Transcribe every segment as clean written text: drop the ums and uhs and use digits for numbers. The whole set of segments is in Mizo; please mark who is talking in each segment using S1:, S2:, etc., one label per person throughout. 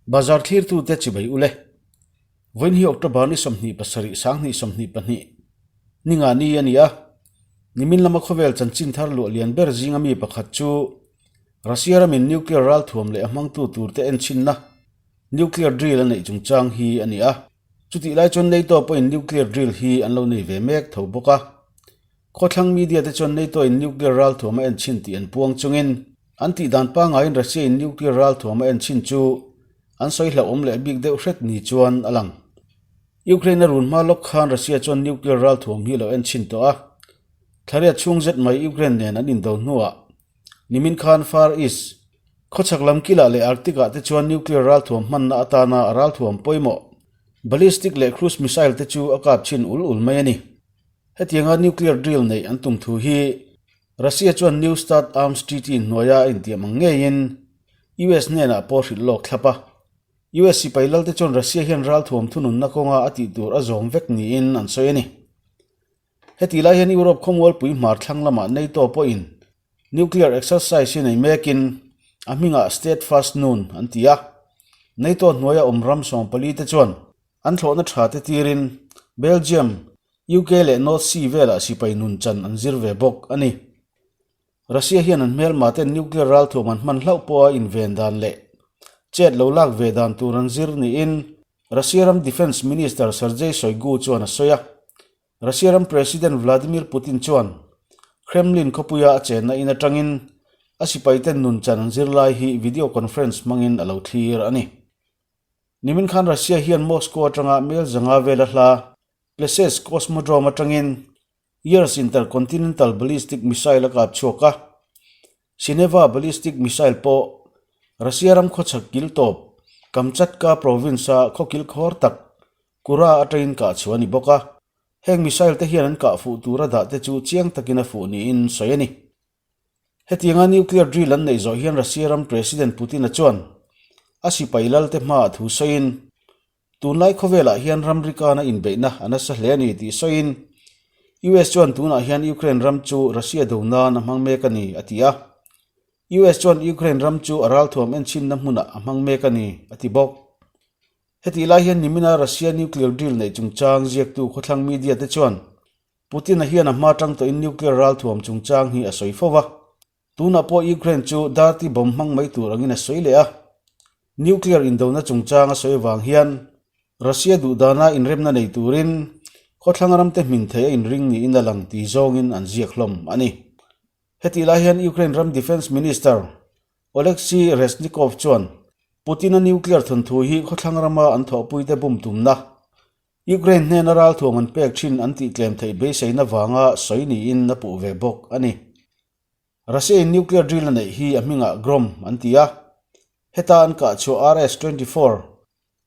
S1: Bazar thlirtute chibai ule. Vawiin hi October ni 27 2022 ninga ni a ni a. Nimin lama khawvel chanchin thar luah lian ber zinga mi pakhat chu Russia ramin nuclear ralthuam leh a hmangtu turte enchinna nuclear drill a neih chungchang hi a ni a. Chutih lai chuan NATO pawhin nuclear drill hi an lo nei ve mek tho bawk a. Khawthlang media te chuan NATO in nuclear ralthuam a enchin tih an puang chungin an tih dan pangaiin Russia in nuclear ralthuam a enchin chu an sawi hlauhawm leh bik deuh hret ni chuan a lang. Ukraine a run hma lawk khan Russia chuan nuclear ralthuam hi a lo enchin tawh a. Thlariat chhung zet mai Ukraine nen an indo hnuah nimin khan Far East Khawchhak lam kilah leh Arctic ah te chuan nuclear ralthuam hmanna atana a ralthuam pawimawh ballistic leh cruise missile te chu a kap chhin ul ul mai a ni. Hetianga nuclear drill neih an tum thu hi Russia chuan New Start Arms Treaty hnuaia a intiam ang ngeiin US hnenah pawh hrilh lawk thlap a. US sipai lalte chuan Russia hian ralthuam thununna kawnga a tih tur a zawm vek niin an sawi a ni. Heti lai hian Europe khawmualpui hmar thlang lamah NATO pawhin nuclear exercise hi nei mekin a hmingah Steadfast Noon an ti a. NATO hnuaia awm ram 14 te chuan an thlawhna tha te tirin Belgium, UK leh North Sea velah sipai nun chan an zir ve bawk a ni. Russia hian an hmelma ten nuclear ralthuam an hman hlauh pawha inven dan leh chet lo lak ve dan tur an zir niin Russia ram Defence Minister Sergei Shoigu chuan a sawi a. Russia ram President Vladimir Putin chuan Kremlin khawpuia a chenna in atangin a sipaiten nun chan an zir lai hi video conference hmangin a lo thlir a ni. Nimin khan Russia hian Moscow atanga mel zanga vela hla Plesetsk Cosmodrome atangin Yars Intercontinental Ballistic Missile a kap chhuak a, Sineva Ballistic Missile pawh Russia ram khawchhak kil tawp Kamchatka province-a khawkil khawr tak Kura atangin kah chhuah a ni bawk a, heng missile te hian an kah fuh tura dah te chu chiang takin a fuh niin sawi a ni. Hetianga nuclear drill an neih zawh hian Russia ram President Putin-a chuan a sipai lalte hmaah thu sawiin, Tunlai khawvelah hian ramri kana inbeihna a nasa hle a ni tih sawiin US chuan tunah hian Ukraine ram chu Russia do nan a hmang mek a ni, a ti a. US chuan Ukraine ram chu a ralthuam enchinna hmunah a hmang mek a ni, a ti bawk. Hetih lai hian nimina Russia nuclear deal neih chungchang ziaktu khawthlang media te chuan Putin-a hian a hma tang tawhin nuclear ralthuam chungchang hi a sawi fo va. Tunah pawh Ukraine chu dirty bomb hmang mai tur angin a sawi leh a. Nuclear indona chungchang a sawi avang hian Russia duhdana inremna nei turin khawthlang ramte hmin thei a inring niin a lang ti zawngin an ziak hlawm a ni. Hetih lai hian Ukraine ram Defence Minister Oleksiy Reznikov chuan Putin-a nuclear thawnthu hi khawthlang rama an thawhpuite bum tumna Ukraine hnena ralthuam an pek thin an tihtlem theih beiseina vanga sawi niin a puh ve bawk a ni. Russia in nuclear drill a neih hi a hmingah Grom an ti a, heta an kah chhuah RS 24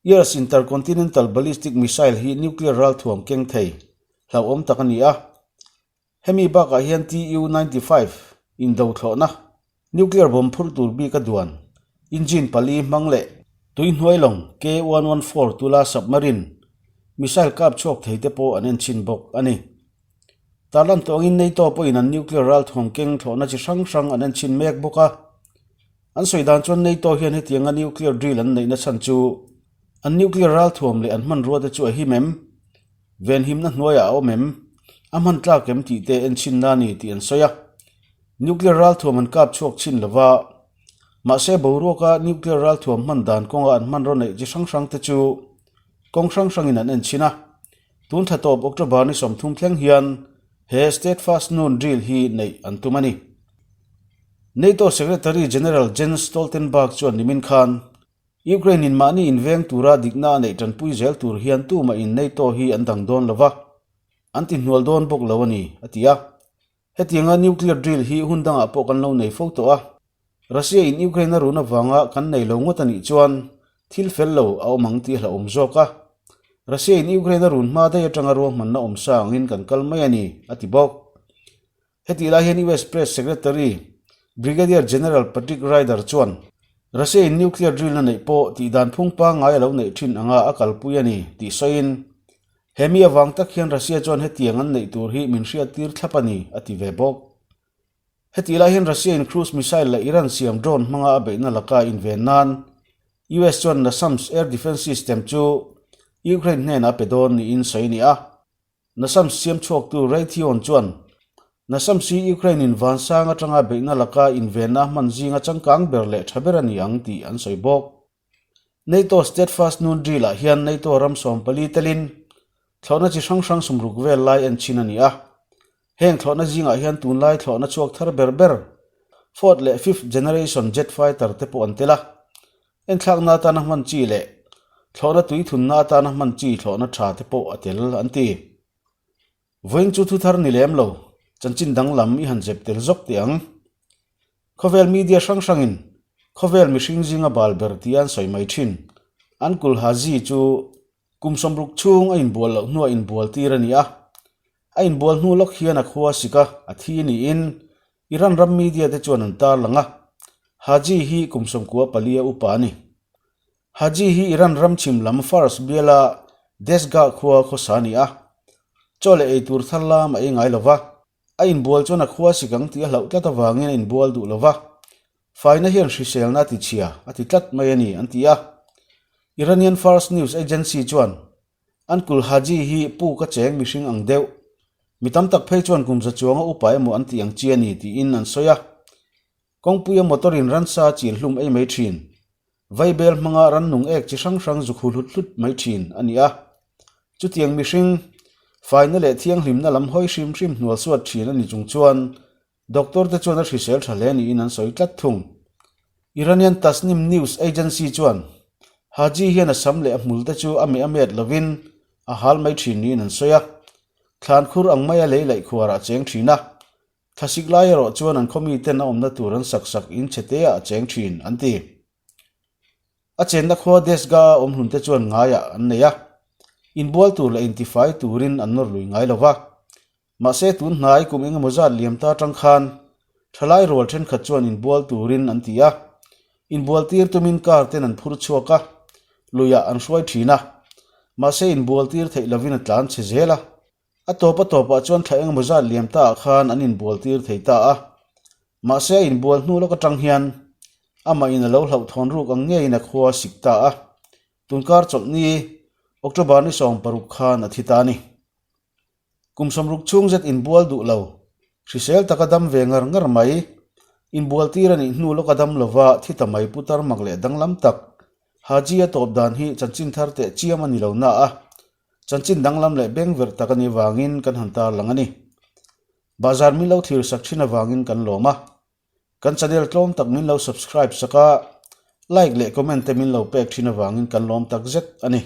S1: Yars intercontinental ballistic missile hi nuclear ralthuam keng thei hlauhawm tak a ni a. Hemi bakah hian Tu 95 indo thlawhna nuclear bomb phurh tur bik a duan engine pali hmang leh tui hnuai lawng K-114 tula submarine missile kap chhuak thei te pawh an enchhin bawk a ni. Tarlan tawngin NATO pawhin an nuclear ralthuam keng thlawhna chi hrang hrang an enchhin mek bawk a. An sawi dan chuan NATO hian hetianga nuclear drill an neihna chhan chu an nuclear ralthuam leh an hmanrua te chu a him em? Venhimna hnuaiah a awm em? A hman tlak em tih te enchhinna a ni tih an sawi a. Nuclear ralthuam an kap chhuak chhin lo va, mahse boruaka nuclear ralthuam hman dan kawnga an hmanraw neih chi hrang hrang te chu kawng hrang hrangin an enchhin a. Tun thla tawp October ni 30 thleng hian he Steadfast Noon drill hi neih an tum a ni. NATO Secretary General Jens Stoltenberg chuan nimin khan Ukraine in mahni inveng tura dikna a neih tanpui zel tur hian tumah in NATO hi an dang dawn lo va, an ti hnual dawn bawk lo a ni, a ti a. Hetianga nuclear drill hi hun dangah pawh kan lo nei fo tawh a, Russia in Ukraine a run avanga kan nei lo ngawt a nih chuan thil fel lo a awm ang tih a hlauhawm zawk a. Russia in Ukraine a run hma daih atanga ruahmanna awm sa angin kan kal mai a ni, a ti bawk. Hetih lai hian US Press Secretary Brigadier General Patrick Ryder chuan Russia in nuclear drill a neih pawh tih dan phung pangngai a lo neih thin anga a kalpui a ni tih sawiin he mi avang tak hian Russia chuan hetiang an neih tur hi min hriattir thlap a ni a ti ve bawk. Hetih lai hian Russia in cruise missile leh Iran siam drone hmanga a beihna laka inven nan. US chuan NASAMS air defence system chu Ukraine hnenah a pe dawn niin sawi a ni a. NASAMS siam chhuaktu Raytheon chuan NASAMS hi Ukraine-in vansang atanga beihna laka invenna hman zinga changkang ber leh tha ber a ni ang tih an sawi bawk. NATO Steadfast Noon Drill-ah hian NATO ram 14 telin thlawhna chi hrang hrang 60 vel lai en chhin a ni a. Heng thlawhna zingah hian tunlai thlawhna chhuak thar ber ber fourth leh fifth generation jet fighter te pawh an tel a. Enthlakna atana hman chi leh thlawhna tui thunna atana hman chi thlawhna tha te pawh a tel an ti. Vawiin chu thu thar ni lem lo, chanchin danglam i han zep tel zawk teh ang. Khawvel media hrang hrangin khawvel mihring zinga bal ber tia an sawi mai thin. Uncle Haji chu kum 60 chhung a inbual loh hnuah inbual tir a ni a. A inbual hnu lawk hian a khua sik a, a thi niin Iran ram media te chuan an tarlang a. Haji hi kum 94 a upa a ni. Haji hi Iran ram chhim lam Fars biala Dezgah khua khawsa a ni a. Chaw leh eitur thar lam a ei ngai lo va. A inbual chuan a khua sik ang tih a hlauh tlat avangin a inbual duh lo va, faina hian hriselna a ti chhia, a ti tlat mai a ni, an ti a. Iranian Fars News Agency chuan, Uncle Haji hi pu ka cheng mihring ang deuh, mi tam tak phei chuan kum za chuanga upa emaw an tih ang chi a ni, tiin an sawi a. Kawngpuia motor-in ransa chil hlum ei mai thin. Vaibel hmanga rannung ek chi hrang hrang zu khu hlut hlut mai thin a ni a. Chutiang mihring, faina leh thianghlimna lam hawi hrim hrim hnual suat thin a ni chung chuan doctor te chuan a hrisel tha hle niin an sawi tlat thung. Iranian Tasnim News Agency chuan Haji hian a sam leh a hmul te chu a meh a met lovin a hal mai thin niin an sawi a. Thlan khur ang maia lei laih khuarah a cheng thin a. Thlasik lai erawh chuan an khawmi ten a awmna tur an sak sak in chhe te ah a cheng thin, an ti. A chenna khua Desga a awm hlun te chuan ngaiah an nei a, inbual tur leh intifai turin an nawr lui ngai lo va. Mahse tun hnai kum engemaw zat liam ta atang khan thalai rual thenkhat chuan inbual turin an ti a, inbual tir tumin car ten an phur chhuak a, luiah an hruai thin a, mahse inbual tir theih lovin a tlan chhe zel a. A tawp a tawpah chuan thla engemaw zat liam ta ah khan an inbual tir thei ta a. Mahse a inbual hnu lawk atang hian amah in a lo hlauhthawn ruk ang ngeiin a khua a sik ta a. Tunkar chawlhni October ni 16 khan a thi ta a ni. Kum 60 chhung zet inbual duh lo, hrisel taka dam ve ngar ngar mai, inbual tir a nih hnu lawk a dam lova thi ta mai putar mak leh danglam tak Haji a tawp dan hi chanchin thar teh chiam a ni lo na a. Chanchin danglam leh beng verh tak a nih vangin kan han tarlang a ni. Bahzar min lo thlir sak thin avangin kan lawm a. Kan channel tlawm tak min lo subscribe sak a, like leh comment te min lo pek thin avangin kan lawm tak zet a ni.